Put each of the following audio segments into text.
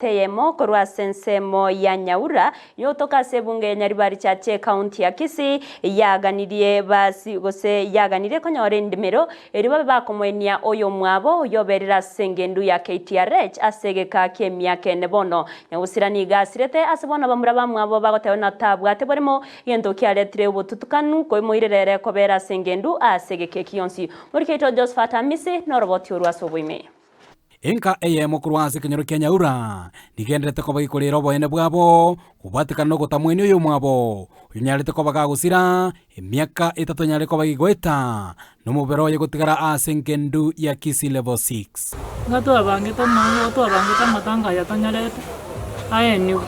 Eyemo korwa ase ensemo ya Nyaura yotoka ase ebunge ya Nyaribari Chache ekaunti ya Kisii yaganirie basi gose yaganirie konyora endimero erio babe bakomoenia oyomwabo oyoberire ase engendu ya KTRH ase egeka ki'emiaka ene bono. Nyagusira nigo asirete ase bono bamura bamwabo bagoteba buna tabwate boremo gento kiaretire obotutukanu koimoirera ere kobera ase engendu ase egeka eki gionsi. Morikeito Josephat Amisi noroboti orwo ase oboime. Enka eyemo korwa ase ekenyoro kia Nyaura nigenderete koba gekorera oboene bwabo kobwatekana nogotamwenia oyomwabo oyonyarete koba gagosira emiaka etato anyare koba gegoeta nomobere oye gotigara ase engendu ya Kisii Level 6. Iga twabangete amang'ana, igo twabangete amatanga aya tonyarete aenigwe.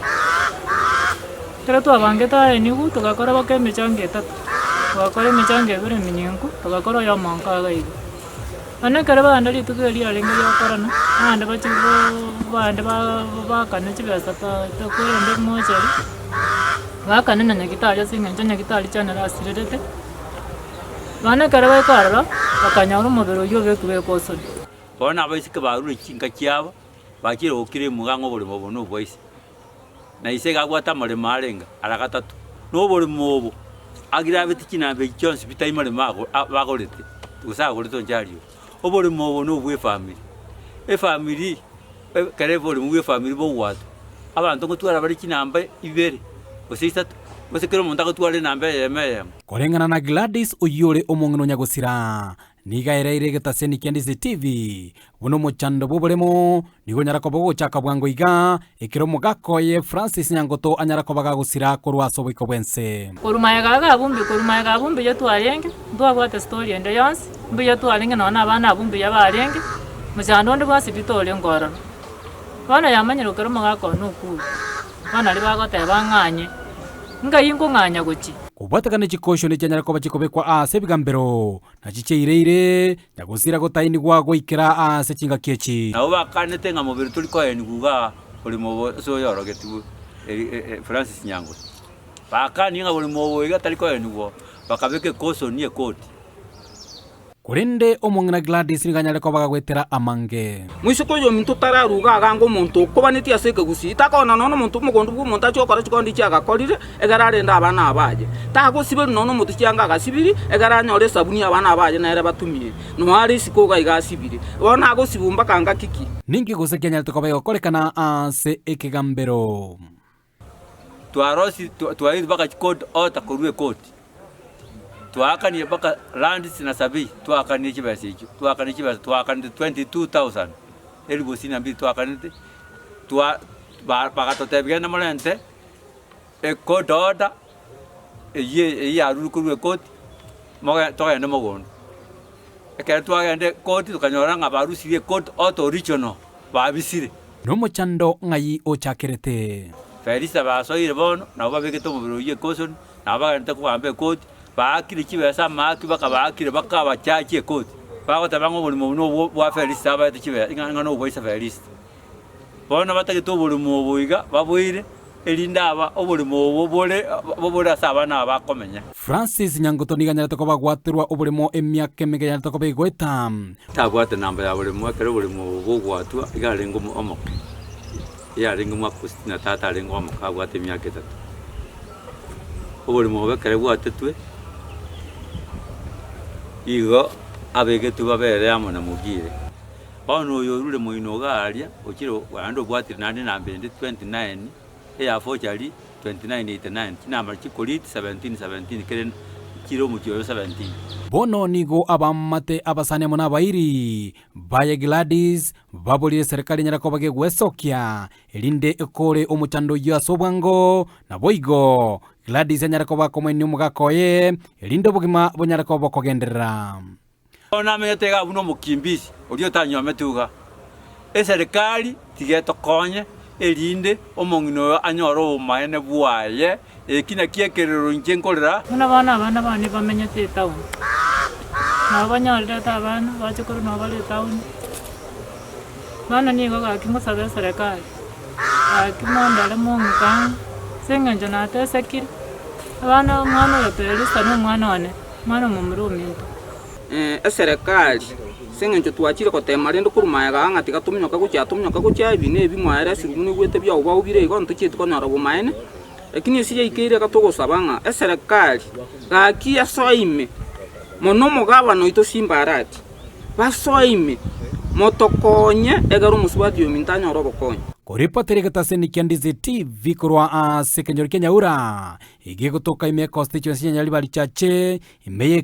Ekero twabangete aenigwe, togakora baka emechango etato, togakora emechango ebere emenyenku, togakora oyomo nka iga iga. Bono ekero bagenda rituko erio riarenge riokorana, abande bachie koo abande ba baakane chibesa ta tokorende mochari, baakane na nyagetari ase eng'encho nyagetari chianere asirerete, bono ekero baika aroro, bakanyora omobere oywo obekirwe ekosoni. Bono abaiseke barure chinka chiabo, bachire gokira emuga ng'a oboremo obo nobwa ise. Na ise iga abwate amaremo arenge ara gatato, na oboremo obo agire abete chinamba echi chionsi pi tai maremo ago bagorete, gose agorete onche aria oo. Oboremo obo na obwa efamiri, efamiri ekero oboremo bwa efamiri bogwatwa, abanto ngotwara bare chinamba ibere, gose isato, gose kera omonto agotwara enamba eyemo eyemo. Koreng'ana na Gladys oyio ore omong'ina o nyagosira, Nigo aereire egetaseni kia DCTV buna omochando bw'oboremo nigo onyara koba ogochaka bwango iga, ekero omogaka oye Francis Nyangoto anyara koba gagosira korwa ase oboiko bw'ense. Korwa magega iga abwo mbuya, korwa magega abwo mbuya twarenge, ntwabwate story ende yonsi, mbuya twarenge nonya na abana abwo mbuya barenge, mochando onde bwensi pi torenge ororo. Bono yamanyire ekero omogaka one okure, bono naria bagoteba ng'anye, ngai nkong'anya gochia. Kobwatekana ne chikoshoni chianyare koba chikobekwa ase ebigambero, na chicheireire, na gosira gotainigwa goikera ase chingaki echi. Nabo bakanete ng'a mobere tori koenigwa igaa orimo obo ase oyorogetigwe Francis Nyangote. Bakanie ng'a borimo obo iga tari koenigwa oo, bakabeka ekosoni ekoti. Korende omong'ina Gladys nigo anyare koba gagoetera amange. Moiseke oyominto tararuga agange omonto okobanetie ase ekegusii, takona nonya nomonto omogondo bw'omonto achie gokora chikondi echi agakorire, egere arende abana abaye. Tagosiberia nonya nomonto chianga agasibiri, egere anyore esabuni y'abana abaye nere batumie. Noe are isiko iga iga asibire. Bono agosibwa mpaka ngaki ki? Ninki gose kianyarete koba egokorekana ase ekegambero? Twarosi twairwe mpaka chikoti ota korwa ekoti, twaakanire mpaka lands na survey twaakanire chibesa echio, twaakanire chibesa twaakanete 22,000 elifu sitini na mbili twaakanete, twa ba bagatotebia genda morente ecourt order eywo eywo yarurwe korwa ekoti, moge togende mogondo. Ekero twagenda ekoti tokanyora ng'a barusirie ecourt order original, babisire. Nomochando ng'ai ochakerete? Felista basoire bono, nabo babegete omobere oyio ekosoni, nabo bagenderete kogamba ekoti, baakire chibesa amaaki bakabaakire bakabachachi ekoti, bagoteba ng'a oborimo obo nobwo bwa Felista abaete chibesa ng'a ng'a nobwa ise Felista. Bono batagete oborimo obo iga baboire, erinde aba oborimo obo bore bobore ase abana aba bakomenya. Francis Nyangoto nigo anyarete koba agwaterwa oboremo emiaka emenge anyarete koba egoeta. Tabwate namba ya boremo ekero oboremo obo bogwatwa iga arenge omoke, iga arenge omwaka o sitini na tatu arenge omoke abwate emiaka etato. Oboremo obo ekero bwatetwe, igo abegetwe babere amo na Mogire. Bono oyo orure moino iga aria, ochire naende obwatire naende enamba ende 29, eya forgery 2989, chinamba chikoriti 17 17 kere chire omochie oyo 17. Bono nigo abaamate, abasani amo nabairi baye Gladys baborire eserekari enyare koba gegwesokia, erinde ekore omochando oyio ase obwango, naboigo Gladys anyare koba akomoenia omogaka oye, erinde obogima bonyare koba bokogenderera. Bono namenyete iga buna omokimbisi oria otanyuometi iga. Eserekari tiga etokonye, erinde omong'ina oyo anyore obomaene bwaye. Eki nakio ekerero inche nkorera. Buna bono abana bane bamenyete etaoni, nabo banyorerete abana, bachokoro nabo bare etaoni. Bono nigo gaki ngosabe eserekari, gaki mondore mong'ike ang'e, ase eng'encho natesekire, abana omwana oyo Felista na omwana one, omwana omomura ominto. Eserekari, ase eng'encho twachire gotema rende korwa magega aa ng'a tiga tominyoke gochia tominyoke gochia ebi na ebi mwaere esiri buna igwete biaubao bire igo ntochieti konyora obomaene, lakini ase yaikeire iga togosaba ng'a eserekari gaki esoe ime mono omogabana oito Simba Arati, basoe ime motokonye egere omosubati ominto anyore obokonyi. Koripotera egetaseni kia Ndizi TV korwa ase ekenyoro kia Nyaura, egegotoka ime ya constituency ya Nyaribari Chache, ime ye.